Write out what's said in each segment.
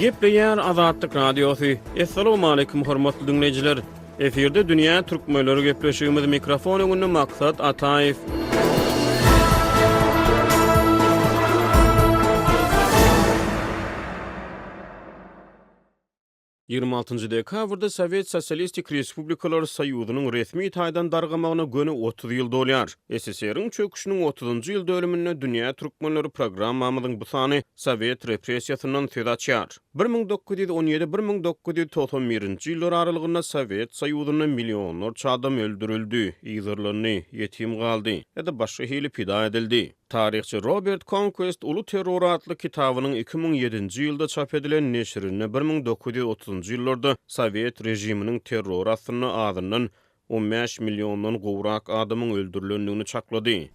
Gepleýär Azatlyk Radiosy. Assalamualaikum hormatly diňleýjiler. Efirde dünýä türkmenleri gepleşigimiz mikrofon öňünde Maksat Ataýew. 26 dekabrda Sowet Sosialistik Respublikalar Soýuzynyň resmi taýdan dargamagyna göni 30 ýyl dolýar. SSR-iň çöküşiniň otuzynjy ýyl dönüminde Dünýä türkmenleri programmamyzyň bu sany sowet repressiýasyndan söz açýar. 1917, 1991-nji ýyllar aralygynda Sowet Soýuzynda millionlarça adam öldürildi, yzarlandy, ýetim galdy ýa-da başga hili pida edildi. Taryhçy Robert Konkwest Uly terror atly kitabynyň 2007-nji ýylda çap edilen neşirinde 1930-njy ýyllarda sowet režiminiň terrory astynda azyndan 15 milliondan gowrak adamyň öldürilendigini çaklady.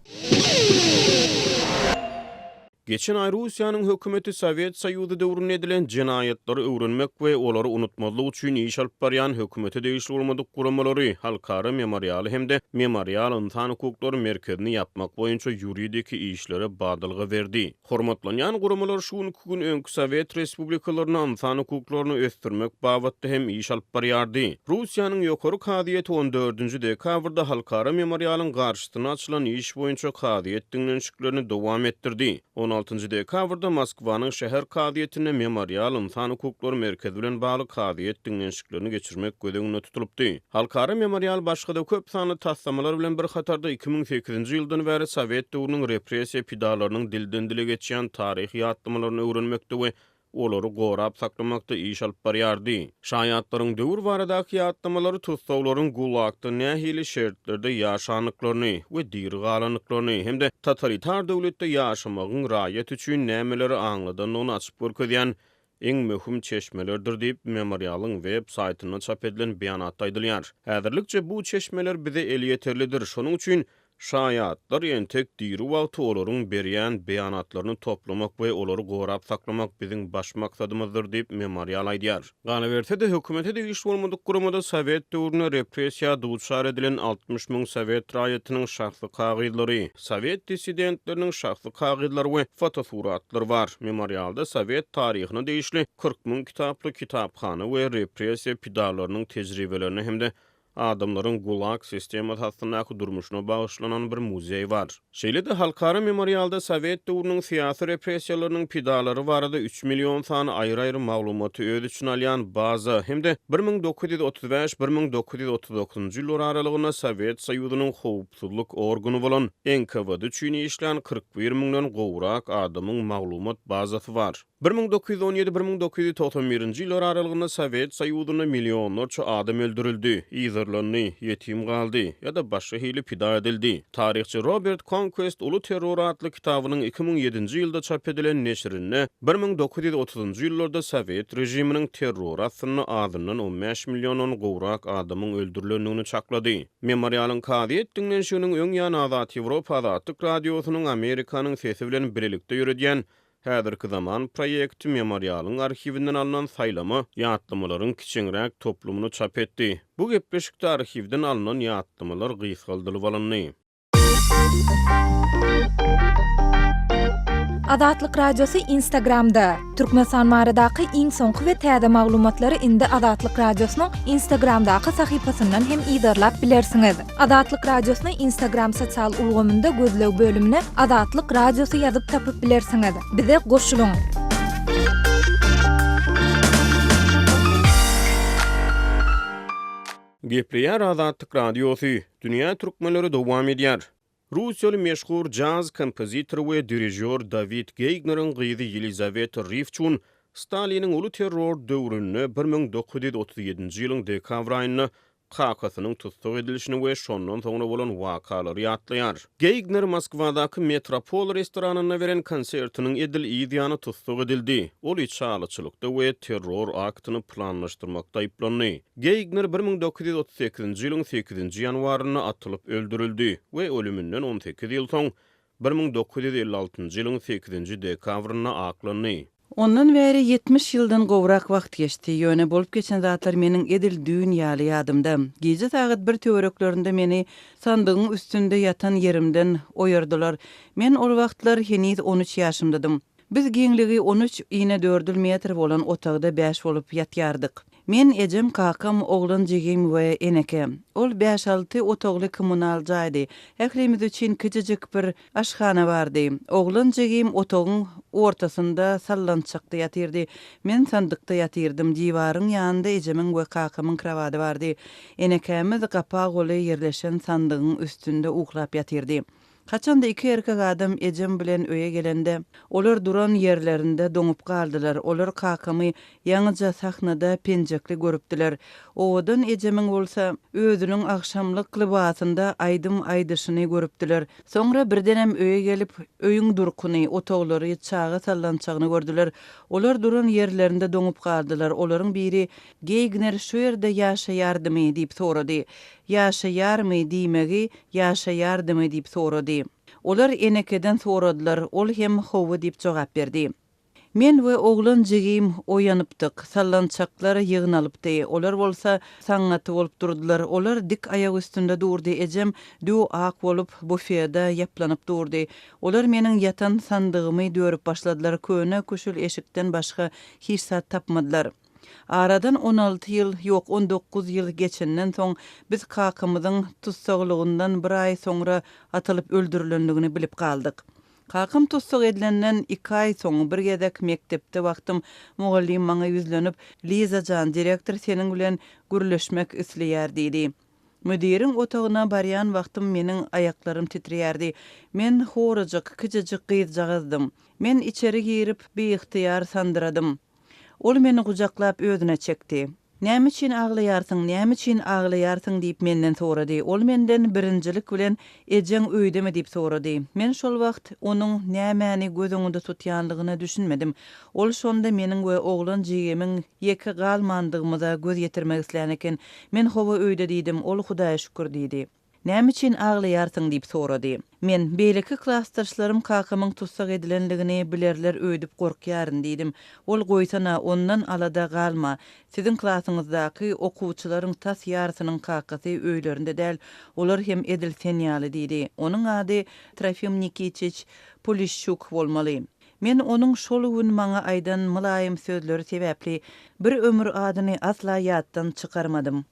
Geçen aý Russiýanyň hökümeti Sowet Soýuzy döwründe edilen jenaýatlary öwrenmek we olary unutmazlyk üçin iş alyp barýan hökümete degişli bolmadyk guramalary, Halkara Memorialy hem-de Memorial ynsan hukuklary merkezini ýapmak boýunça ýuridiki işlere badalga berdi. Hormatlanýan guramalar şu günki gün öňki sowet respublikalarynda ynsan hukuklaryny ösdürmek babatda hem iş alyp barýardy. Russiýanyň Ýokary kazyýeti on dördünji dekabrda Halkara Memorialyň garşysyna açylan iş boýunça kazyýet diňlenişiklerini dowam etdirdi. On altynjy dekabrda Moskwanyň şäher kazyýetinde Memorial ynsan hukuklary merkezi bilen bagly kazyýet diňlenişiklerini geçirmek göz öňünde tutulypdy. Halkara Memorial başga-da köp sanly taslamalar bilen bir hatarda 2008-nji ýyldan bäri sowet döwrüniň repressiýa pidalarynyň dilden-dile geçýän taryhy ýatlamalaryny öwrenmekde we olary gorap saklamakda iş alyp barýardy. Şaýatlaryň döwür baradaky ýatlamalary tussaglaryň Gulagda nähili şertlerde ýaşandyklaryny we diri galandyklaryny hem-de totalitar döwletde ýaşamagyň raýat üçin nämeleri aňladandygyny açyp görkezýän iň möhüm çeşmelerdir diýip, Memorialyň web saýtynda çap edilen beýanatda aýdylýar. Häzirlikçe bu çeşmeler bize elýeterlidir, şonuň üçin Şaýatlar entek diri wagty olaryň berýän beýanatlaryny toplamak we olary gorap saklamak biziň baş maksadymyzdyr diýip, Memorial aýdýar. Galyberse-de, hökümete degişli bolmadyk guramada sowet döwründe repressiýa duçar edilen 60 müň sowet raýatynyň şahsy kagyzlary, sowet dissidentleriniň şahsy kagyzlary we fotosuratlary bar. Memorialda sowet taryhyna degişli 40 müň kitaply kitaphana we repressiýa pidalarynyň tejribelerine hem-de adamlaryň Gulag sistemasy astyndaky durmuşyna bagyşlanan bir muzeý bar. Şeýle-de Halkara memorialda sowet döwrüniň syýasy repressiýalarynyň pidalary barada üç million sany aýry-aýry maglumaty öz içine alýan baza hem-de 1935, 1939-njy ýyllar aralygynda Sowet Soýuzynyň howpsuzlyk organy bolan NKWD üçin işlän 41 müňden gowrak adamyň maglumat bazasy bar. 1917, 1991-nji ýyllar aralygynda Sowet Soýuzynda millionlarça adam öldürildi, yzarlandy, ýetim galdy ýa-da başga hili pida edildi. Taryhçy Robert Konkwest Uly terror atly kitabynyň 2007-nji ýylda çap edilen neşirinde 1930-njy ýyllarda sowet režiminiň terrory astynda azyndan on bäş milliondan gowrak adamyň öldürilendigini çaklady. Memorialyň kazyýet diňlenişiginiň öň ýany Azat Ýewropa Azatlyk Radiosynyň Amerikanyň Sesi bilen bilelikde ýöredýän Häzirki zaman proýekti Memorialyň arhiwinden alnan saýlama ýatlamalaryň kiçeňräk toplumyny çap etdi. Bu gepleşikde arhiwden alnan ýatlamalar gysgaldylyp alyndy. Azatlyk Radiosy Instagramda, Türkmenistan baradaky iň soňky we täze maglumatlary indi Azatlyk Radiosynyň Instagramdaky sahypasyndan hem yzarlap bilersiňiz. Azatlyk Radiosyny Instagram sosial ulgamynda gözleg bölümine Azatlyk Radiosy ýazyp tapyp bilersiňiz. Bize goşulyň! Gepleýär Azatlyk Radiosy, Dünýä türkmenleri dowam edýär. Russiýaly meşhur jaz kompozitory we dirižýor Dawid Geýgneriň gyzy Ýelizaweta Rifçun Staliniň uly terror döwründe 1937-nji ýylyň dekabr aýynda kakasynyň tussag edilişini we şondan soňra bolan wakalary ýatlaýar. Geýgner Moskwadaky Metropol restoranynda beren konsertiniň edil yz ýany tussag edildi. Ol içalyçylykda we terror aktyny planlaşdyrmakda aýyplandy. Geýgner 1938-nji ýylyň sekizinji ýanwarynda atylyp öldürildi we ölüminden on sekiz ýyl soň, 1956-njy ýylyň sekizinji dekabrynda aklandy. Ondan bäri 70 ýyldan gowrak wagt geçdi, ýöne bolup geçen zatlar meniň edil düýn ýaly ýadymda. Gije sagat bir töwereklerinde meni sandygyň üstünde ýatan ýerimden oýardylar. Men ol wagtlar heniz on üç ýaşymdadym. Biz giňligi on üç inedördül metr bolan otagda bäş bolup ýatýardyk. Men, ejem, kakam, oglan jigim we eneke. Ol bäş-alty otagly kommunal jaýdy. Ählimiz üçin kiçijik bir aşhana bardy. Oglan jigim otagyň ortasynda sallançakda ýatyrdy. Men sandykda ýatyrdym. Diwaryň ýanynda ejemiň we kakamyň krowady bardy. Enekämiz gapa goly ýerleşen sandygyň üstünde uklap ýatyrdy. Haçanda iki erkek adam ejem bilen öýe gelende, olar duran ýerlerinde doňup galdylar. Olar kakamy ýaňyja sahnada penjekli görüpdiler. Owadan ejemiň bolsa, özüniň agşamlyk lybasynda aýdym aýdyşyny görüpdiler. Soňra birdenem öýe gelip, öýüň durkuny, otaglary, çaga sallançagyny gördüler. Olar duran ýerlerinde doňup galdylar. Olaryň biri, Geýgner şu ýerde ýaşaýardymy? diýip sorady. Ýaşaýarmy diýmegi Ýaşaýardymy diýip sorady. Olar enekeden soradylar, ol hem hawa diýip jogap berdi. Men we oglan jigim oýanypdyk, sallançaklar ýygnalypdy, olar bolsa saňňaty bolup durdular, olar dik aýak üstünde durdy, ejem döw ak bolup bufeda ýaplanyp durdy. Olar meniň ýatan sandygymy dörüp başladylar, köne küşül eşikden başga hiç zat tapmadylar. Aradan 16 ýyl, ýok, 19 ýyl geçenden soň, biz kakamyzyň tussaglygyndan bir aý soňra atylyp öldürilendigini bilip galdyk. Kakam tussag edilenden iki aý soň bir gezek mekdepde wagtym mugallym maňa ýüzlenip, Liza jan, direktor seniň bilen gürleşmek isleýär diýdi. Müdiriň otagyna barýan wagtym meniň aýaklarym titreýärdi. Men horajyk, kiçijik gyzjagazdym. Men içeri girip, biygtyýar sandyradym. Ol meni gujaklap özüne çekdi. Näme üçin aglaýarsyň, näme üçin aglaýarsyň diýip menden sorady. Ol menden birinjilik bilen ejeň öýdemi diýip sorady. Men şol wagt onuň nämäni göz öňünde tutýanlygyna düşünmedim. Ol şonda meniň we oglan jigimiň ýeke galmandygymyza göz ýetirmek islän eken. Men hawa öýde diýdim, ol Hudaýa şükür diýdi. Näme üçin aglaýarsyň diýip sorady. Men, Beýleki klasdaşlarym kakamyň tussag edilenligini bilerler öýdüp gorkýaryn diýdim. Ol, Goýsana, ondan alada galma. Siziň klasyňyzdaky okuwçylaryň tas ýarysynyň kakasy öýlerinde däl, olar hem edil sen ýaly diýdi. Onuň ady Trofim Nikiçiç Polişçuk bolmaly. Men onuň şol gün maňa aýdan mylaýym sözleri sebäpli bir ömür adyny asla ýatdan çykarmadym.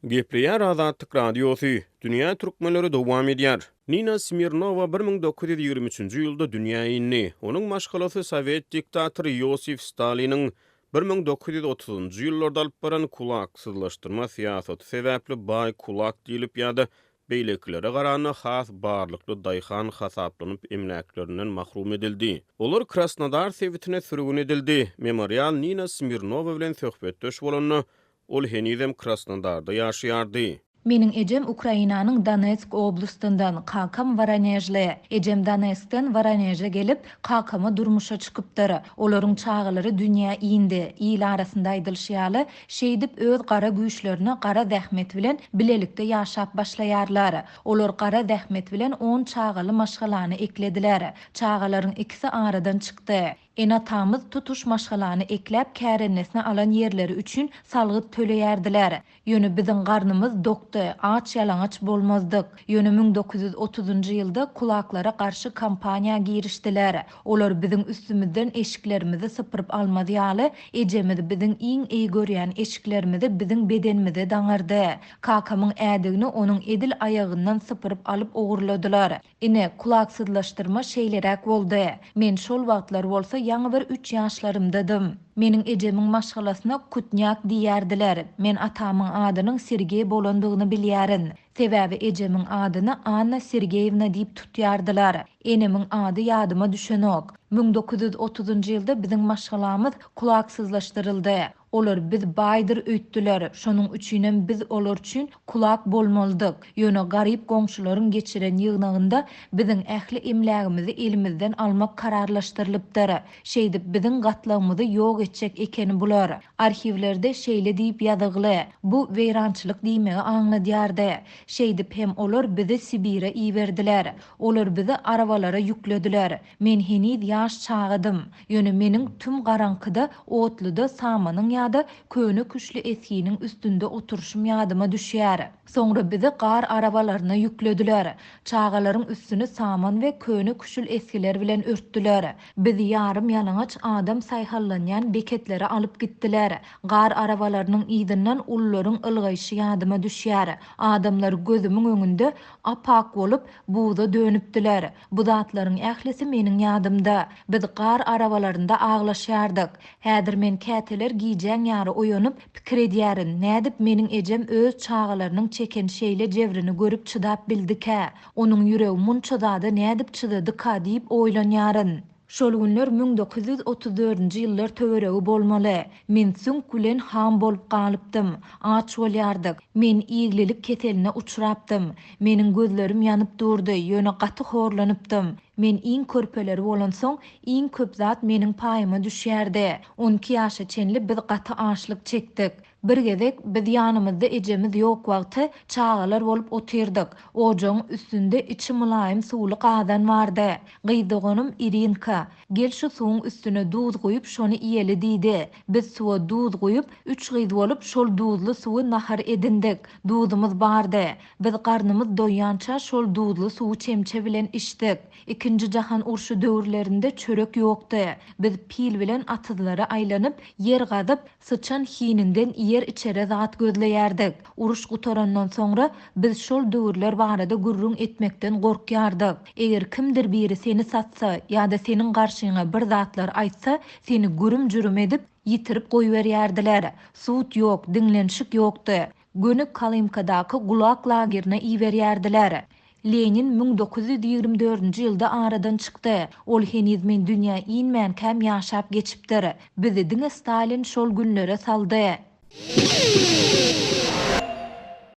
Gepleýär Azatlyk Radiosy, Dünýä türkmenleri dowam edýär. Nina Smirnowa 1923-nji ýylda dünýä indi. Onuň maşgalasy sowet diktatory Ýosif Staliniň 1930-njy ýyllarda alyp baran kulaksyzlaşdyrma syýasaty sebäpli baý kulak diýlip ýa-da beýlekilere garanda has barlykly daýhan hasaplanyp emläklerinden mahrum edildi. Olar Krasnodar sebitine sürgün edildi. Memorial Nina Smirnowa bilen söhbetdeş bolanda, ol henizem Krasnodarda ýaşaýardy. Meniň ejem Ukrainanyň Donetsk oblastyndan, kakam Woronežli. Ejem Donetskden Woroneže gelip, kakama durmuşa çykypdyr. Olaryň çagalary dünýä indi, il arasynda aýdylyşy ýaly, Şeýdip, öz gara güýçlerine gara zähmet bilen bilelikde ýaşap başlaýarlar. Olar gara zähmet bilen on çagaly maşgalany eklediler. Çagalaryň ikisi aradan çykdy. Ene-atamyz tutuş maşgalany ekläp kärennesine alan ýerleri üçin salgyt töleýärdiler. Ýöne biziň garnymyz dokdy, aç-ýalaňaç bolmazdyk. Ýöne 1930-njy ýylda kulaklara garşy kampaniýa girişdiler. Olar biziň üstümizden eşiklerimizi sypyryp almaz ýaly, ejemiz biziň iň eý görýän eşiklerimizi biziň bedenimize daňardy. Kakamyň ädigini onuň edil aýagyndan sypyryp alyp ogurladylar. Ine, kulaksyzlaşdyrma şeýleräk boldy. Men şol wagtlar bolsa ýaňy bir üç ýaşlarymdadym. Meniň ejemiň maşgalasyna Kutnýak diýýärdiler. Men atamyň adynyň Sergeý bolandygyny bilýärin. Sebäbi ejemiň adyny Anna Sergeýewna diýip tutýardylar. Enemiň ady ýadyma düşenok. 1930-njy ýylda biziň maşgalamyz kulaksyzlaşdyryldy. Olar biz baýdyr öýtdüler, şonuň üçinem biz olar üçin kulak bolmalydyk. Ýöne garyp goňşularyň geçiren ýygnagynda biziň ähli emlägimizi elimizden almak kararlaşdyrylypdyr. Şeýdip biziň gatlagymyzy ýok etjek ekeni bular. Arhiwlerde şeýle diýip ýazygly, Bu weýrançylyk diýmegi aňladýardy. Şeýdip hem olar bizi Sibire iberdiler. Olar bizi arabalara ýüklediler. Men heniz ýaş çagadym. Ýöne meniň tüm garaňkyda otluda samanyň ýa. ýa-da köne-küşli esginiň üstünde oturyşym ýadyma düşýär. Soňra bizi gar arabalaryna ýüklediler. Çagalaryň üstüni saman we köne-küşül esgiler bilen örtdüler. Bizi ýarym-ýalaňaç adam saýhallanýan beketlere alyp gitdiler. Gar arabalarynyň yzyndan ulularyň ylgaýşy ýadyma düşýär. Adamlar gözümiň öňünde ap-ak bolup, buza dönüpdiler. Bu zatlaryň ählisi meniň ýadymda. Biz gar arabalarynda aglaşýardyk. Häzir men käteler gijäň ýary oýanyp, pikir edýärin, nädip meniň ejem öz çagalarynyň çeken şeýle jebrini görüp çydap bildikä? Onuň ýüregi munça zada nädip çydadyka diýip oýlanýaryn. Şol günler 1934-nji ýyllar töweregi bolmaly. Men süňk bilen ham bolup galypdym. Aç bolýardyk. Men iglilik keseline uçrapdym. Meniň gözlerim ýanyp durdy, ýöne gaty horlanypdym. Men iň körpeleri bolansoň, iň köp zat meniň paýyma düşýärdi. On iki ýaşa çenli biz gaty açlyk çekdik. Bir gezek, biz ýanymyzda ejemiz ýok wagty, çagalar bolup otyrdyk. Ojagyň üstünde içi mylaýym suwly gazan bardy. Gyz doganym Irinka, Gel şu suwuň üstüne duz guýup şony iýeli diýdi. Biz suwa duz guýup, üç gyz bolup şol duzly suwy nahar edindik. Duzumyz bardy. Biz garnymyz doýýança şol duzly suwy çemçe bilen içdik. Ikinji jahan urşy döwürlerinde çörek ýokdy. Biz pil bilen atyzlara aýlanyp, ýer gazyp, Syçan hininden iýer-içere zat gözleýärdik. Uruş gutarandan soňra biz şol döwürler barada gürrüň etmekden gorkýardyk. Eger kimdir biri seni satsa ýa-da seniň garşyňa bir zatlar aýtsa, seni gürüm-jürüm edip, ýitirip goýberýärdiler. Sud ýok, diňlenişik ýokdy. Göni Kolymkadaky Gulag lagerine iberýärdiler. Lenin 1924-nji ýylda aradan çykdy. Ol heniz men dünýä inmänkäm ýaşap geçipdir. Bizi diňe Stalin şol günlere saldy.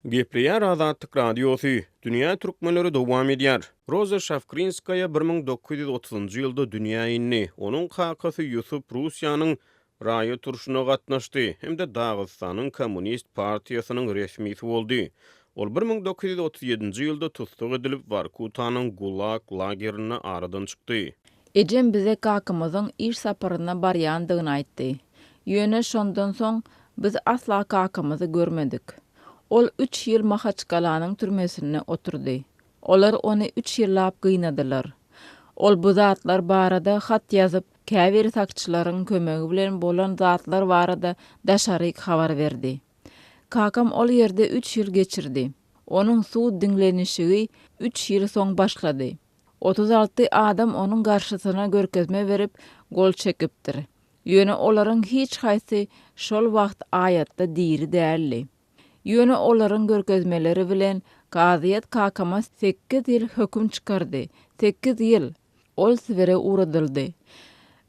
Gepleýär Azatlyk Radiosy, Dünýä türkmenleri dowam edýär. Roza Şafkrinskaýa 1930-njy ýylda dünýä indi. Onuň kakasy Ýusup Russiýanyň Raýat urşuna gatnaşdy hem-de Dagystanyň Kommunist partiýasynyň resmisi boldy. Ol 1937-nji ýylda tussag edilip, Workutanyň Gulag lagerinde aradan çykdy. Ejem bize kakamyzyň iş saparyna barýandygyny aýtdy. Ýöne şondan soň biz asla kakamyzy görmedik. Ol üç ýyl Mahaçgalanyň türmesinde oturdy. Olar ony üç ýyllap gynadylar. Ol bu zatlar barada hat ýazyp, käbir sakçylaryň kömegi bilen bolan zatlar barada daşaryk habar berdi. Kakam ol ýerde üç ýyl geçirdi. Onuň sud diňlenişigi üç ýyl soň başlady. 36 adam onuň garşysyna görkezme berip, gol çekipdir. Ýöne olaryň hiç haýsy şol wagt aýatda diri däldi. Ýöne olaryň görkezmeleri bilen kazyýet kakama sekiz ýyl höküm çykardy. Sekiz ýyl! Ol Sibire ugradyldy.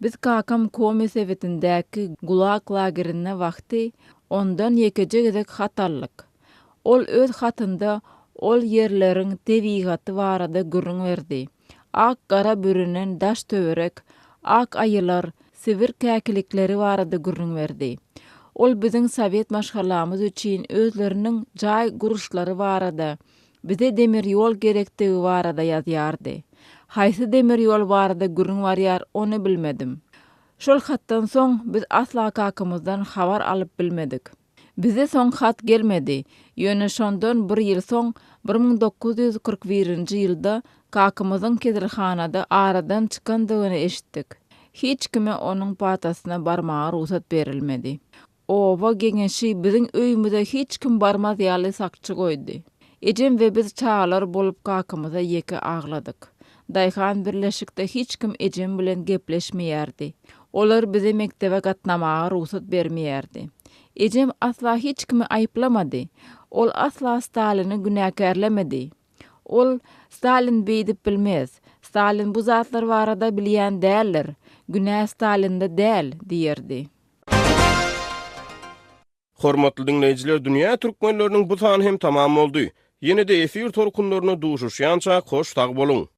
Biz kakam Komi sebitindäki Gulag lagerinde wagty ondan ýekeje gezek hat aldyk. Ol öz hatynda ol ýerleriň tebigaty barada gürrüň berdi. Ak gara bürenen daş-töwerek, ak aýylar, Sibir käkilikleri barada gürrüň berdi. Ol biziň sowet maşgalamyz üçin özleriniň jaý guruşlary barada, bize demir ýol gerekdigi barada ýazýardy. Haýsy demir ýol barada gürrüň barýar, ony bilmedim. Şol hatdan soň biz asla kakamyzdan habar alyp bilmedik. Bize soň hat gelmedi. Ýöne şondan bir ýyl soň, 1941-nji ýylda kakamyzyň keselhanada aradan çykandygyny eşitdik. Hiç kime onuň patasyna barmaga rugsat berilmedi. Oba geňeşi biziň öýümize hiç kim barmaz ýaly sakçy goýdy. Ejem we biz çagalar bolup kakamyza ýeke agladyk. Daýhan birleşikde hiç kim ejem bilen gepleşmeýärdi. Olar bize mekdebe gatnamaga rugsat bermeýärdi. Ejem asla hiç kimi aýyplamady. Ol asla Stalini günäkärlemedi. Ol, Stalin beýdip bilmez. Stalin bu zatlar barada bilýän däldir. Günä Stalinde däl diýerdi. Hormatly diňleýjiler Dünýä Türkmenleriniň bu sany hem tamam boldy. Ýene-de efir tolkunlarynda duşuşýançak hoş sag boluň.